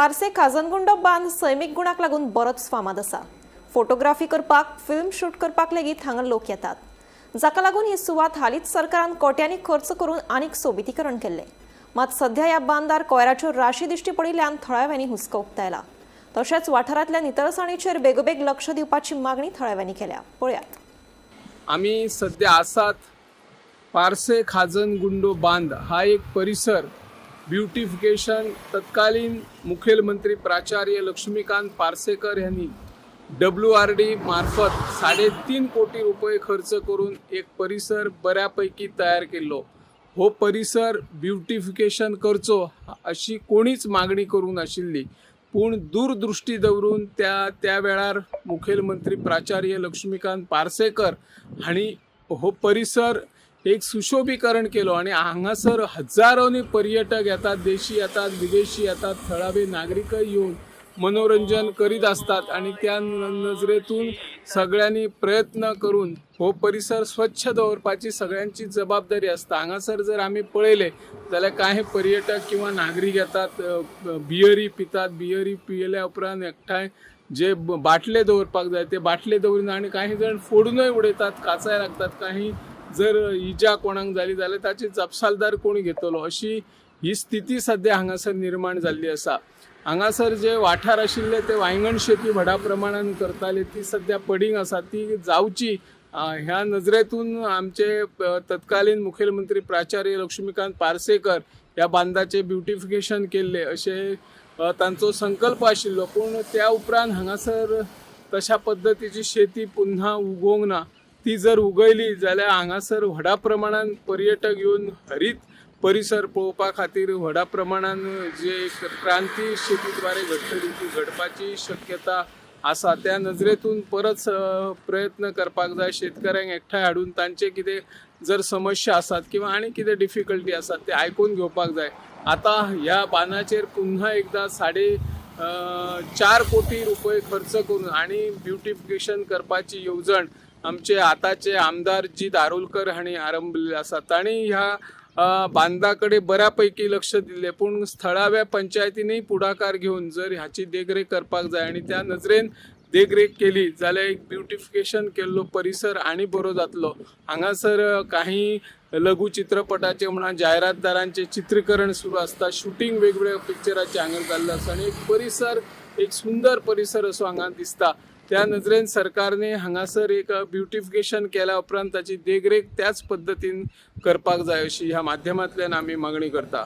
पार्से खाजनगुंडो बांद सैमीक गुणाक लागून बरोच फामाद आसा. फोटोग्राफी करपाक, फिल्म शूट करपाक लेगीत हांगा लोक येतात, जाका लागून ही सुवात हालींच सरकारान कोट्यांनी खर्च करून आनीक सोबितीकरण केल्लें. मात सध्या ह्या बांदार कोयराच्यो राशी दिश्टी पडिल्ल्यान थळाव्यांनी हुस्को उक्तायला. तशेंच वाठारांतल्या नितळसाणीचेर बेगोबेग लक्ष दिवपाची मागणी थळाव्यांनी केल्या. पळयात. आम्ही सध्या आसात पार्से खाजन गुंडो बांद हा एक परिसर ब्युटिफिकेशन तत्कालीन मुखेलमंत्री प्राचार्य लक्ष्मीकांत पार्सेकर यांनी WRD मार्फत 3.5 कोटी रुपये खर्च करून एक परिसर बऱ्यापैकी तयार केल्लो. हो परिसर ब्युटिफिकेशन करचो अशी कोणीच मागणी करूंक नाशिल्ली, पूण दूरदृष्टी दवरून त्या त्या वेळार मुखेलमंत्री प्राचार्य लक्ष्मीकांत पार्सेकर हांणी हो परिसर एक सुशोभीकरण केलो आणि हांगासर हजारोंनी पर्यटक येतात, देशी येतात, विदेशी येतात, थळावे नागरिकय येवन मनोरंजन करीत असतात आणि त्या नजरेतून सगळ्यांनी प्रयत्न करून हो परिसर स्वच्छ दवरपाची सगळ्यांची जबाबदारी आसता. हांगासर जर आमी पळयलें जाल्यार कांय पर्यटक किंवा नागरीक येतात, बियरी पितात. बियरी पियेल्या उपरांत एकठांय जे बाटले दवरपाक जाय ते बाटले दवरिना आनी काही जाण फोडूनय उडयतात, काचाय लागतात. काही जर इजा कोणाक जाली जाल्यार ताची जापसालदार कोण घेतलो? अशी ही स्थिती सध्या हांगासर निर्माण जाल्ली आसा. हांगासर जे वाठार आशिल्ले ते वांयगण शेती व्हडा प्रमाणान करताले, ती सध्या पडींग आसा. ती जावची ह्या नजरेतून आमचे तत्कालीन मुखेलमंत्री प्राचार्य लक्ष्मीकांत पार्सेकर ह्या बांदाचे ब्युटिफिकेशन केल्ले अशें तांचो संकल्प आशिल्लो. पूण त्या उपरांत हांगासर तशा पद्दतीची शेती पुन्हा उगोवंक ना. ती जर उगयली जाल्यार हांगासर व्हडा प्रमाणान पर्यटक येवन हरीत परिसर पळोवपा खातीर व्हडा प्रमाणान जे एक क्रांती शेतीद्वारे घडटली ती घडपाची शक्यता आसा. त्या नजरेतून परत प्रयत्न करपाक जाय. शेतकऱ्यांक एकठांय हाडून तांचे कितें जर समस्या आसात किंवा आनी कितें डिफिकल्टी आसात ते आयकून घेवपाक जाय. आतां ह्या बांदाचेर पुन्हा एकदा 4.5 कोटी रुपये खर्च करून आणि ब्युटिफिकेशन करपाची येवजण आमचे आताचे आमदार जी दारुलकर हांणी आरंभलेली आसा. तांणी ह्या बांदा कडेन बऱ्यापैकी लक्ष दिल्लें, पूण थळाव्या पंचायतीनय पुढाकार घेवन जर हाची देखरेख करपाक जाय आनी त्या नजरेन देखरेख केली जाल्यार एक ब्युटिफिकेशन केल्लो परिसर आनी बरो जातलो. हांगासर काही लघु चित्रपटाचे म्हणा, जायरातदारांचे चित्रीकरण सुरू आसता, शुटींग वेगवेगळ्या पिक्चराचे हांगा जाल्लें आसा आनी एक परिसर, एक सुंदर परिसर असो हांगा दिसता. त्या नजरेन सरकारने हांगासर एक ब्युटिफिकेशन केल्या उपरांत ताची देखरेख त्याच पद्दतीन करपाक जाय अशी ह्या माध्यमांतल्यान आमी मागणी करता.